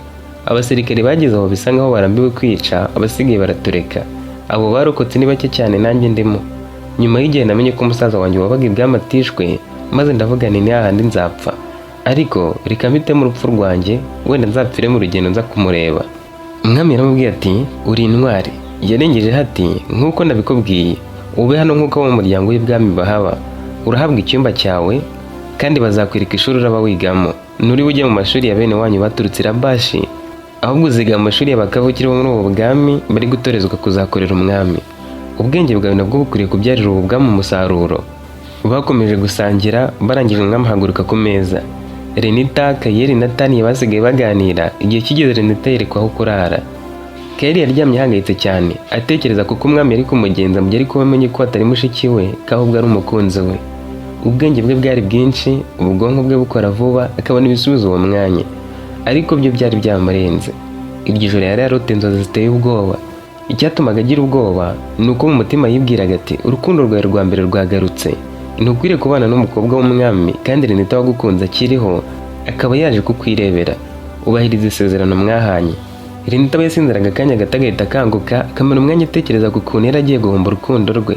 Abasirikare bageze aho bisa nkaho barambiwe kwica, abasigaye baratureka. Abo barokotse ni bake cyane, nanjye ndimo. Nyuma y'igihe namenye ko umusaza wanjye wabaga ibwami atishwe, maze ndavuga nti ni hahandi nzapfa, ariko reka mpitemo urupfu rwanjye, wenda nzapfire mu rugendo nza kumureba." Umwami yaramubwiye ati: "Uri intwari." Yarengejeho ati: "Nk'uko nabikubwiye, ube hano nk'uko abo mu muryango w'ibwami bahaba. Urahabwa icyumba cyawe, kandi bazakwereka ishuri uraba wigamo. Nturi bujye mu mashuri ya bene wanyu baturutse i Rabashi, ahubwo uziga mu mashuri y'abakavukire bo muri ubu bwami bari gutorezwa kuzakorera umwami. Ubwenge bwawe nabwo bukwiriye kubyarira ubu bwami umusaruro." Bakomeje gusangira, barangije umwami ahaguruka ku meza. Renita, Kayeri na Tani basigaye baganira. Igihe kigeze Renita yerekwa aho kurara. Kayeri yaryamye ahangayitse cyane, atekereza kuko umwami yari kumugenza mu gihe ari kuba amenye ko atari mushiki we, ko ahubwo ari umukunzi we. Ubwenge bwe bwari bwinshi, ubwonko bwe bukora vuba, akabona ibisubizo uwo mwanya, ariko byo byari byamurenze. Iryo joro yari yarota inzozi ziteye ubwoba. Icyatumaga agira ubwoba ni uko mu mutima yibwiraga ati: "Urukundo rwawe rwa mbere rwagarutse. Ntukwiriye kubana n'umukobwa w'umwami, kandi Renita wagukunze akiriho, akaba yaje kukwirebera. Ubahiriza isezerano mwahanye." Renita aba yasinziraga akanya gato, agahita akanguka, akamara umwanya atekereza ku kuntu yari agiye guhomba urukundo rwe.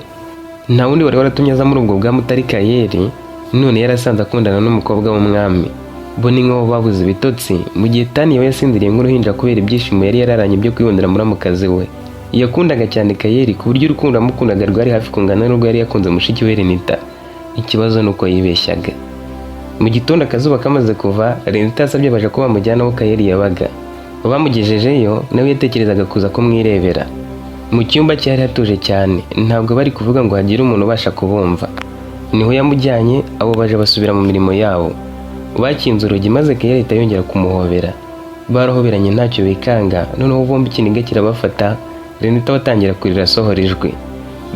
Nta wundi wari waratumye aza muri ubwo bwami utari Kayeri, none yarasanze akundana n'umukobwa w'umwami. Bo ni nk'aho babuze ibitotsi, mu gihe Tani we yasinziriye nk'uruhinja kubera ibyishimo yari yararanye byo kwibonera muramukazi we. Yakundaga cyane Kayeri, ku buryo urukundo yamukundaga rwari hafi kungana n'urwo yari yakunze mushiki we Renita. Ikibazo ni uko yibeshyaga. Mu gitondo, akazuba kamaze kuva, Renita yasabye abaja ko bamujyana aho Kayeri yabaga. Bamugejejeyo, nawe yatekerezaga kuza kumwirebera. Mu cyumba cye hari hatuje cyane, ntabwo bari kuvuga ngo hagire umuntu ubasha kubumva. Niho yamujyanye, abo baje basubira mu mirimo yabo. Bakinze urugi, maze Kayeri ahita yongera kumuhobera. Barahoberanye ntacyo bikanga, noneho bombi ikiniga kirabafata, Renita batangira kurira asohora ijwi.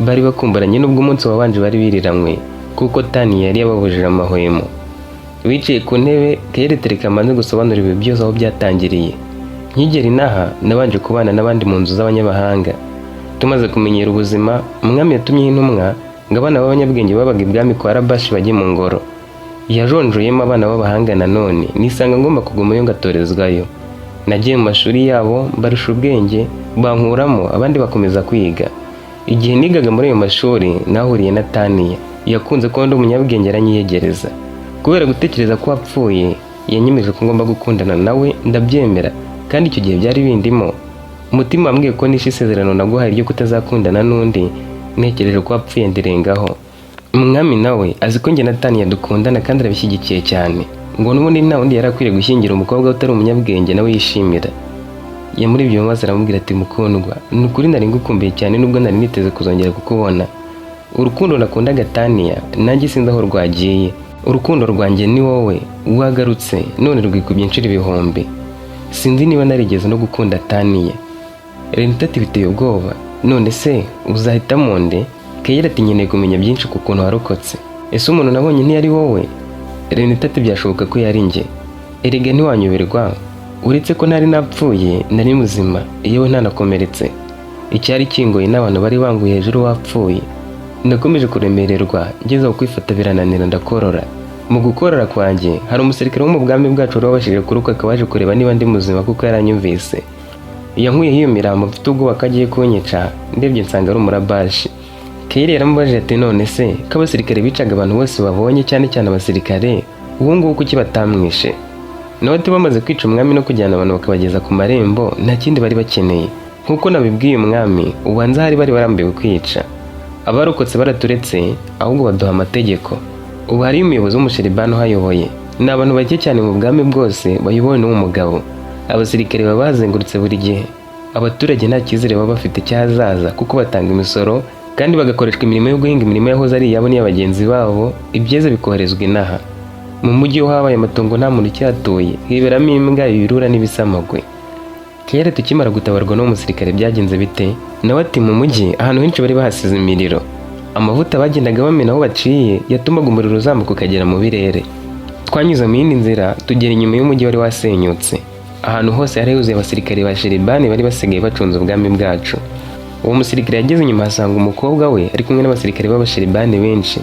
Bari bakumburanye, nubwo umunsi wabanje bari biriranywe, kuko Tani yari yababujije amahwemo. Wicaye ku ntebe, Kayeli tereka amanze gusobanura ibi byose aho byatangiriye. Nkigera inaha nabanje kubana n'abandi mu nzu z'abanyamahanga. Tumaze kumenyera ubuzima, umwami yatumyeho intumwa ngo abana b'abanyabwenge babaga ibwami kwa Rabashi bajye mu ngoro. Yajonjoyemo abana b'abahanga, nanone nisanga ngomba kugumayo ngatorezwayo. Nagiye mu mashuri yabo mbarusha ubwenge, bankuramo, abandi bakomeza kwiga. Igihe nigaga muri ayo mashuri nahuriye na Taniya. Yakunze ko ndi umunyabwenge, aranyiyegereza. Kubera gutekereza ko wapfuye, yanyemeje ko ngomba gukundana nawe, ndabyemera, kandi icyo gihe byari bindimo. Umutima wambwiye ko nishe isezerano naguhaye ryo kutazakundana n'undi. Ntekereje ko wapfuye, ndirengaho. Umwami nawe azi ko njye na Taniya dukundana kandi arabishyigikiye cyane, ngo n'ubundi nta wundi yari akwiriye gushyingira umukobwa utari umunyabwenge nawe yishimira. Muri ibyo maze aramubwira ati: "Mukundwa, ni ukuri nari ngukumbuye cyane, nubwo nari niteze kuzongera kukubona. Urukundo nakundaga Taniya nanjye sinzi aho rwagiye. Urukundo rwanjye ni wowe wagarutse none rwikubye inshuro ibihumbi. Sinzi niba narigeze no gukunda Taniya." Renita ati: "Biteye ubwoba. None se uzahitamo nde?" Keyira ati: "Nkeneye kumenya byinshi ku kuntu warokotse. Ese umuntu nabonye ntiyari wowe?" Renita ati: "Byashoboka ko yari njye. Erega ntiwanyoberwa. Uretse ko ntari napfuye, nari muzima, yewe ntanakomeretse. Icyari kingoye n'abantu bari banguye hejuru wapfuye. Nakomeje kuremererwa, ngeze aho kwifata birananira, ndakorora. Mu gukorora kwanjye hari umusirikare wo mu bwami bwacu wari wabashije kurokoka waje kureba niba ndi muzima, kuko yaranyumvise. Yankuyeho iyo mirambo mfite ubwoba ko agiye kunyica. Ndebye nsanga ari umurabashi." Keyiri yaramubajije ati: "None se ko abasirikare bicaga abantu bose babonye, cyane cyane abasirikare, ubu ngubu kuki batamwishe?" Nawe ati: "Bamaze kwica umwami no kujyana abantu bakabageza ku marembo, nta kindi bari bakeneye. Nk'uko nabibwiye umwami, ubanza hari bari barambiwe kwica. Abarokotse baraturetse, ahubwo baduha amategeko. Ubu hariyo umuyobozi w'umusheribani uhayoboye. Ni abantu bake cyane mu bwami bwose bayobowe n'uwo mugabo. Abasirikare baba bazengurutse buri gihe. Abaturage nta cyizere baba bafite cy'ahazaza, kuko batanga imisoro kandi bagakoreshwa imirimo yo guhinga imirimo yahoze ari iyabo n'iya bagenzi babo, ibyeze bikoherezwa inaha. Mu mujyi ho habaye amatongo, nta muntu ukihatuye, hiberamo imbwa, ibirura n'ibisamagwe." Kera tukimara gutabarwa n'uwo musirikare byagenze bite? Nawe ati: "Mu mujyi ahantu henshi bari bahasize imiriro. Amavuta bagendaga bamena aho baciye yatumaga umuriro uzamuka ukagera mu birere. Twanyuze mu yindi nzira tugera inyuma y'umujyi wari wasenyutse. Ahantu hose hari huzuye abasirikare ba Sheribani bari basigaye bacunze ubwami bwacu. Uwo musirikare yageze inyuma asanga umukobwa we ari kumwe n'abasirikare b'abasheribani benshi.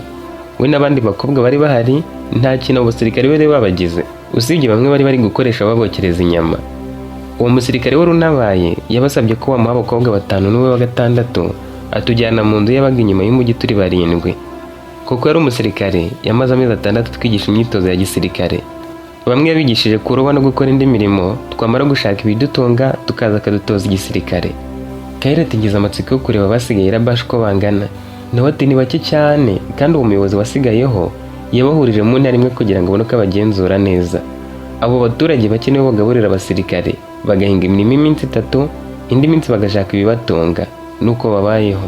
We n'abandi bakobwa bari bahari, nta kintu abo basirikare bari babagize, usibye bamwe bari bari gukoresha babokereza inyama. Uwo musirikare wari unabaye yabasabye ko bamuha abakobwa batanu n'uwe wa gatandatu, atujyana mu nzu yabaga inyuma y'umujyi turi barindwi. Kuko yari umusirikare, yamaze amezi 6 twigisha imyitozo ya gisirikare. Bamwe yabigishije kuroba no gukora indi mirimo, twamara gushaka ibidutunga tukaza akadutoza igisirikare." Kayira ati: "Amatsiko yo kureba abasigaye Rabashi uko bangana." Nawe ati: "Ni bake cyane, kandi uwo muyobozi wasigayeho yabahurije mu ntara imwe kugira ngo abone uko abagenzura neza. Abo baturage bake nibo bagaburira abasirikare, bagahinga imirimo iminsi 3, indi minsi bagashaka ibibatunga, nuko babayeho."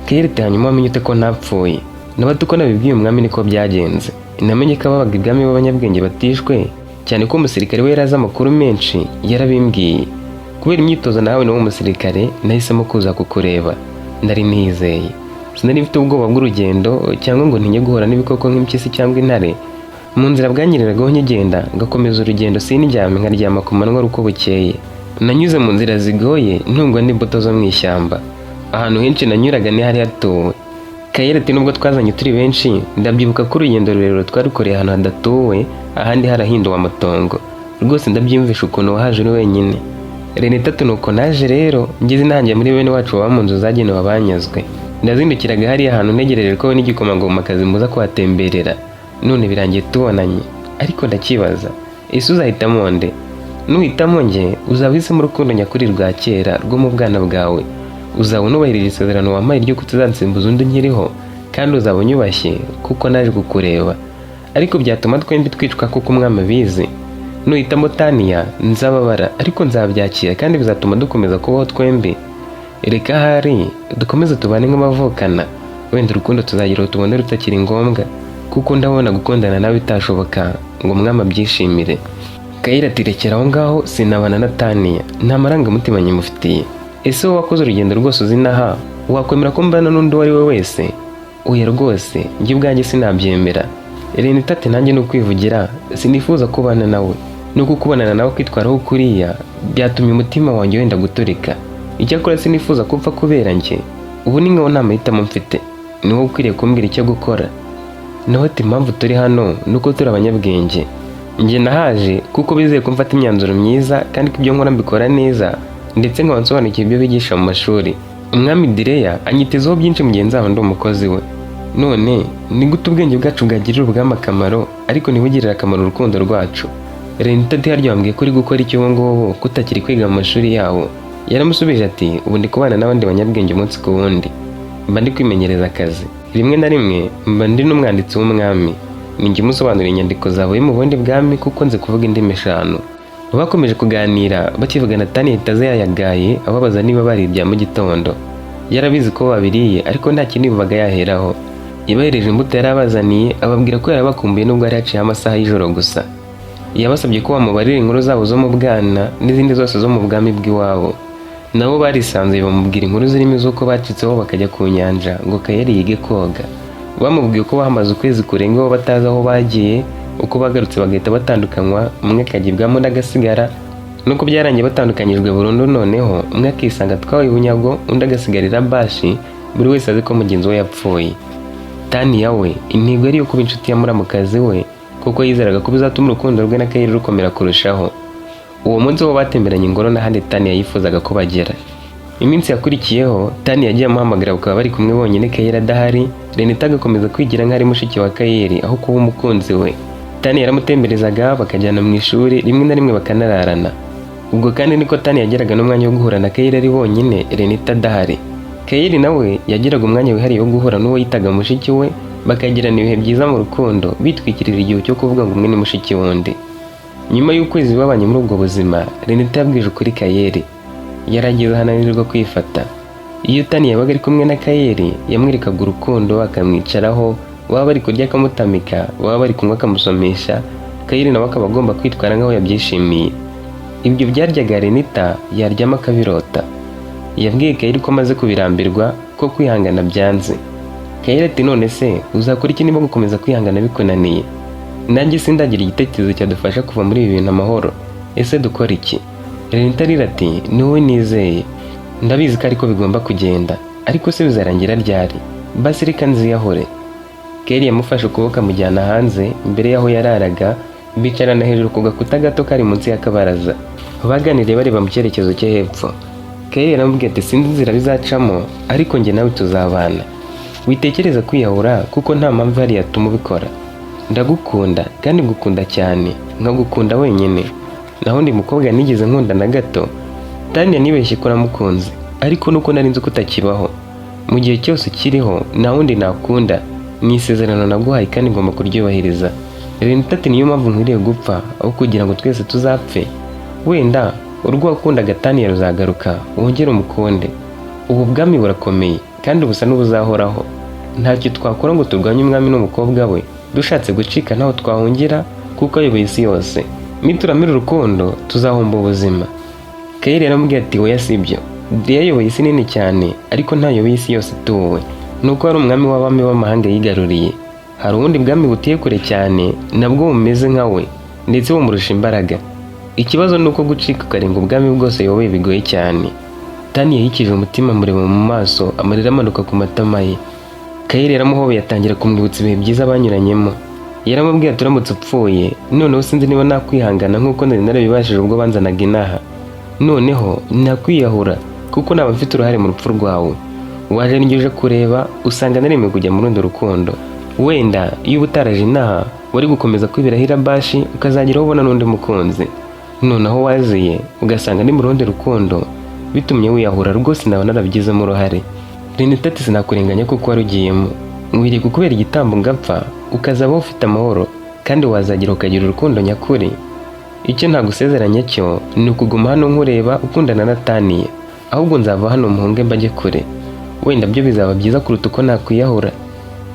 Kayira ati: "Hanyuma wamenye ute ko ntapfuye?" Nawe ati: "Uko nabibwiye umwami niko byagenze. Namenye ko ababaga ibwami b'abanyabwenge batishwe, cyane ko umusirikare we yari azi amakuru menshi, yarabimbwiye. Kubera imyitozo nawe n'uwo musirikare, nahisemo kuza kukureba. Nari nizeye, sinari mfite ubwoba bw'urugendo cyangwa ngo ntinye guhura n'ibikoko nk'impyisi cyangwa intare mu nzira. Bwanyereragaho nkigenda, ngakomeza urugendo, sindyame, nkaryama ku manywa ari uko bukeye. Nanyuze mu nzira zigoye, ntungwa n'imbuto zo mu ishyamba. Ahantu henshi nanyuraga ntihari hatuwe." Kayira ati: "Nubwo twazanye turi benshi, ndabyibuka ko urugendo rurerure twarukoreye ahantu hadatuwe, ahandi harahinduwe amatongo. Rwose ndabyiyumvisha ukuntu wahaje uri wenyine." Renita ati: "Nuko naje rero, ngeze intangiye muri bene wacu baba mu nzu zagenewe abanyazwe. Nazindukiraga hariya hantu ntegereje ko wowe n'igikomangomakazi muza kuhatemberera. None birangiye tubonanye. Ariko ndakibaza, ese uzahitamo nde? Nuhitamo njye, uzaba uhisemo urukundo nyakuri rwa kera rwo mu bwana bwawe. Uzaba unubahirije isezerano wampaye ryo kutazansimbuza undi nkiriho, kandi uzaba unyubashye kuko naje kukureba. Ariko byatuma twembi twicwa, kuko umwami abizi. Nuhitamo Taniya nzababara, ariko nzabyakira kandi bizatuma dukomeza kubaho twembi. Reka ahari dukomeze tubane nk'abavukana. Wenda urukundo tuzagira tubone rutakiri ngombwa, kuko ndabona gukundana nawe bitashoboka ngo umwami abyishimire." Kayira ati: "Rekera aho ngaho, sinabana na Taniya, nta marangamutima nyimufitiye. Ese wowe wakoze urugendo rwose uzi inaha, wakwemera ko mbana n'undi uwo ari we wese? Oya rwose, njye ubwanjye sinabyemera." Renita ati nanjye ni ukwivugira, sinifuza kubana nawe, nuko kubonana nawe kwitwaraho kuriya byatumye umutima wanjye wenda guturika. Icyakora sinifuza ko upfa kubera njye. Ubu ni nkaho nta mahitamo mfite, ni wowe ukwiriye kumbwira icyo gukora. Naho ati impamvu turi hano ni uko turi abanyabwenge. Njye nahaje kuko bizeye ko mfata imyanzuro myiza kandi ko ibyo nkora mbikora neza, ndetse nkaba nsobanukiwe ibyo bigisha mu mashuri. Umwami Direya anyitezeho byinshi mu gihe nzaba ndi umukozi we. None ni gute ubwenge bwacu bwagirira ubwami akamaro ariko ntibugirire akamaro urukundo rwacu? Renita ati harya wambwiye ko uri gukora iki ubu ngubu, ko utakiri kwiga mu mashuri yawo? Yaramusubije ati ubu ndi kubana n'abandi banyabwenge umunsi ku wundi, mba ndi kwimenyereza akazi. Rimwe na rimwe mba ndi n'umwanditsi w'umwami, ninjye umusobanurira inyandiko zavuye mu bundi bwami kuko nzi kuvuga indimi 5. Bakomeje kuganira bakivugana, Tani ahita aza yayagaye ababaza niba bariye ibya mu gitondo. Yarabizi ko babiriye, ariko nta kindi yumvaga yaheraho. Yabahereje imbuto yari abazaniye, ababwira ko yarabakumbuye nubwo yari yaciyeho amasaha y'ijoro gusa. Yabasabye ko bamubarira inkuru zabo zo mu bwana n'izindi zose zo mu bwami bw'iwabo. Nabo barisanzuye bamubwira inkuru zirimo iz'uko bacitseho bakajya ku nyanja ngo Kayeri yige koga. Bamubwiye ko bahamaze ukwezi kurengaho batazi aho bagiye, uko bagarutse bagahita batandukanywa, umwe akajya ibwami undi agasigara, nuko byarangiye batandukanyijwe burundu. Noneho umwe akisanga atwawe bunyago, undi agasigarira bashi, buri wese azi ko mugenzi we yapfuye. Taniya we intego yari iyo kuba inshuti ya muramukazi we, kuko yizeraga ko bizatuma urukundo rwe na Kayeri rukomera kurushaho. Uwo munsi wo batemberanye ingoro n'ahandi Taniya yifuzaga ko bagera. Iminsi yakurikiyeho Tani yagiye amuhamagara bakaba bari kumwe bonyine, Kayeri adahari. Renita agakomeza kwigira nk'aho ari mushiki wa Kayeri aho kuba umukunzi we. Tani yaramutemberezaga, bakajyana mu ishuri, rimwe na rimwe bakanararana. Ubwo kandi niko Tani yageraga n'umwanya wo guhura na Kayeri ari bonyine, Renita adahari. Kayeri nawe yagiraga umwanya wihariye wo guhura n'uwo yitaga mushiki we, bakagirana ibihe byiza mu rukundo, bitwikirira igihu cyo kuvuga ngo umwe ni mushiki w'undi. Nyuma y'ukwezi babanye muri ubwo buzima, Renita yabwije ukuri Kayeri. Yarageze ahananirwa kwifata. Iyo Tani yabaga ari kumwe na Kayeri, yamwerekaga urukundo, akamwicaraho, baba bari kurya akamutamika, baba bari kunywa akamusomesha. Kayeri nawe akaba agomba kwitwara nk'aho yabyishimiye. Ibyo byaryaga Renita, yaryama akabirota. Yabwiye Kayeri ko amaze kubirambirwa, ko kwihangana byanze. Kayeri ati none se uzakora iki niba gukomeza kwihangana bikunaniye? Nanjye sindagira igitekerezo cyadufasha kuva muri ibi bintu amahoro. Ese dukora iki? Renita arira ati ni wowe nizeye, ndabizi ko ariko bigomba kugenda, ariko se bizarangira ryari? Basi reka nziyahure. Kayeri yamufashe ukuboko amujyana hanze imbere y'aho yararaga, bicarana hejuru ku gakuta gato kari munsi y'akabaraza. Baganiriye bareba mu cyerekezo cyo hepfo. Kayeri yaramubwiye ati sinzi inzira bizacamo, ariko njye nawe tuzabana. Witekereza kwiyahura kuko nta mpamvu ihari yatuma ubikora. Ndagukunda kandi ngukunda cyane, nkagukunda wenyine. Naho undi mukobwa nigeze nkunda na gato. Tania nibeshye ko namukunze, ariko nuko nari nzi ko utakibaho. Mu gihe cyose ukiriho nta wundi nakunda, ni isezerano naguhaye kandi ngomba kuryubahiriza. Renita ati niyo mpamvu nkwiriye gupfa aho kugira ngo twese tuzapfe. Wenda urwo wakundaga Tania ruzagaruka wongere umukunde. Ubu bwami burakomeye kandi busa n'ubuzahoraho. Ntacyo twakora ngo turwanye umwami n'umukobwa we. Dushatse gucika ntaho twahungira kuko ayoboye isi yose. Nituramira urukundo tuzahomba ubuzima. Kayeri yaramubwiye ati oya sibyo. Diya ayoboye isi nini cyane, ariko ntayoboye isi yose ituwe. Nuko ari umwami w'abami b'amahanga yigaruriye. Hari ubundi bwami butuye kure cyane nabwo bumeze nka we, ndetse bumurusha imbaraga. Ikibazo ni uko gucika ukarenga ubwami bwose yoboye bigoye cyane. Tani yahikije umutima amureba mu maso, amarira amanuka ku matama ye. Kayeri yaramuhobeye atangira kumwibutsa ibihe byiza banyuranyemo. Yaramubwiye ati uramutse upfuye noneho sinzi niba nakwihangana nk'uko nari narabibashije ubwo banzanaga inaha. Noneho nakwiyahura kuko naba mfite uruhare mu rupfu rwawe. Waje n'ibyo uje kureba usanga naremewe kujya mu rundi rukundo. Wenda iyo uba utaraje inaha wari gukomeza kwiberaho irabashi, ukazagera aho ubona n'undi mukunzi. Noneho waziye ugasanga ni mu rundi rukundo, bitumye wiyahura, rwose naba narabigizemo uruhare. Renita ati sinakurenganya kuko warugiyemo. Nkwiriye kukubera igitambo ngapfa, ukazabaho ufite amahoro kandi wazagira ukagira urukundo nyakuri. Icyo ntagusezeranya cyo ni ukuguma hano nkureba ukundana na Taniya, ahubwo nzava hano muhunge mbajye kure. Wenda byo bizaba byiza kuruta uko nakwiyahura.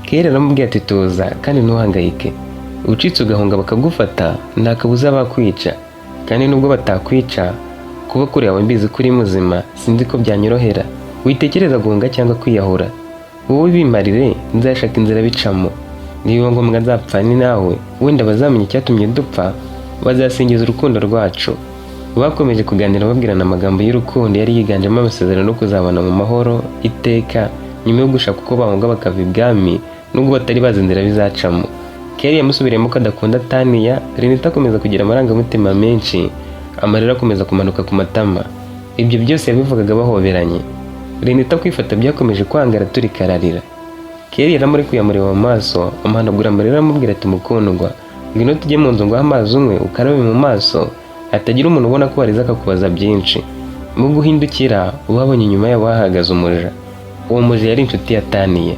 Kera aramubwiye ati tuza kandi ntuhangayike. Ucitse ugahunga bakagufata nta kabuza bakwica, kandi nubwo batakwica, kuba kure yawe mbizi ko uri muzima sinzi ko byanyorohera. Witekereza guhunga cyangwa kwiyahura, wowe bimarire, nzashaka inzira bicamo. Nibiba ngombwa nzapfane nawe, wenda bazamenya icyatumye dupfa, bazasingiza urukundo rwacu. Bakomeje kuganira babwirana amagambo y'urukundo yari yiganjemo amasezerano no kuzabana mu mahoro iteka, nyuma yo gushaka uko bahunga bakava ibwami, nubwo batari bazi inzira bizacamo. Keri yamusubiriyemo ko adakunda Taniya. Renita akomeza kugira amarangamutima menshi, amarira akomeza kumanuka ku matama. Ibyo byose yabivugaga bahoberanye. Renita kwifata byakomeje kwanga, araturika ararira. Keri yaramurekuye, amureba mu maso, amuhanagura amarira, aramubwira ati: "Mukundwa, ngwino tujye mu nzu nguhe amazi unywe, ukarabe mu maso, hatagira umuntu ubona ko warize akakubaza byinshi." Mu guhindukira, babonye inyuma yabo hahagaze umuja. Uwo muja yari inshuti ya Taniya,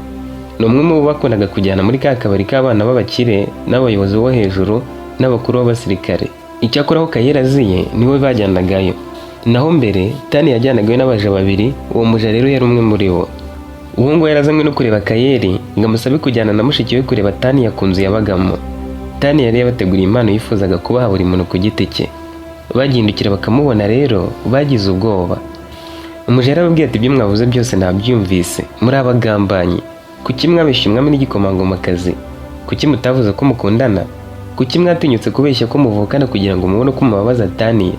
ni umwe mu bo bakundaga kujyana muri ka kabari k'abana b'abakire n'abayobozi bo hejuru n'abakuru b'abasirikare. Icyakora aho Kayera aziye niwe bajyanagayo, naho mbere Tani yajyanagayo n'abaja babiri. Uwo muja rero yari umwe muri bo. Uwo nguwo yarazanywe no kureba Kayeri ngo amusabe kujyana na mushiki we kureba Taniya ku nzu yabagamo. Tani yari yabateguriye impano yifuzaga kubaha buri muntu ku giti cye. Bagihindukira bakamubona rero, bagize ubwoba. Umuja yarababwiye ati: "Ibyo mwavuze byose nabyumvise, muri abagambanyi. Kuki mwabeshye umwami n'igikomangomakazi? Kuki mutavuze ko mukundana? Kuki mwatinyutse kubeshya ko muvukana kugira ngo mubone uko mubabaza Taniya?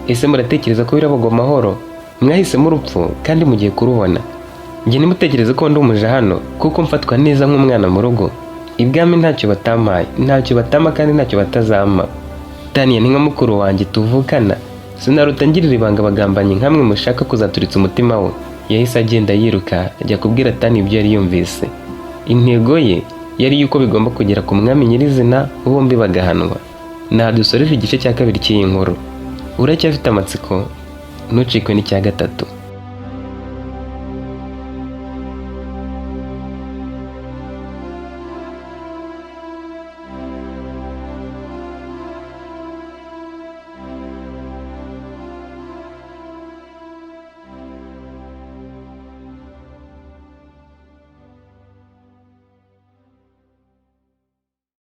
Ese muratekereza ko birabagwa amahoro? Mwahisemo urupfu kandi mugiye kurubona. Njye ntimutekereze ko ndi umuja hano, kuko mfatwa neza nk'umwana mu rugo ibwami. Ntacyo batampaye, ntacyo batama kandi ntacyo batazampa. Taniya ni nka mukuru wanjye tuvukana. Sinaruta ngirira ibanga abagambanyi nkamwe mushaka kuzaturitsa umutima we." Yahise agenda yiruka, ajya kubwira Tani ibyo yari yumvise. Intego ye yari yuko bigomba kugera ku mwami nyirizina, bombi bagahanwa. Naha dusoreje igice cya kabiri cy'iyi nkuru. Uracyafite amatsiko? Ntucikwe n'icya gatatu.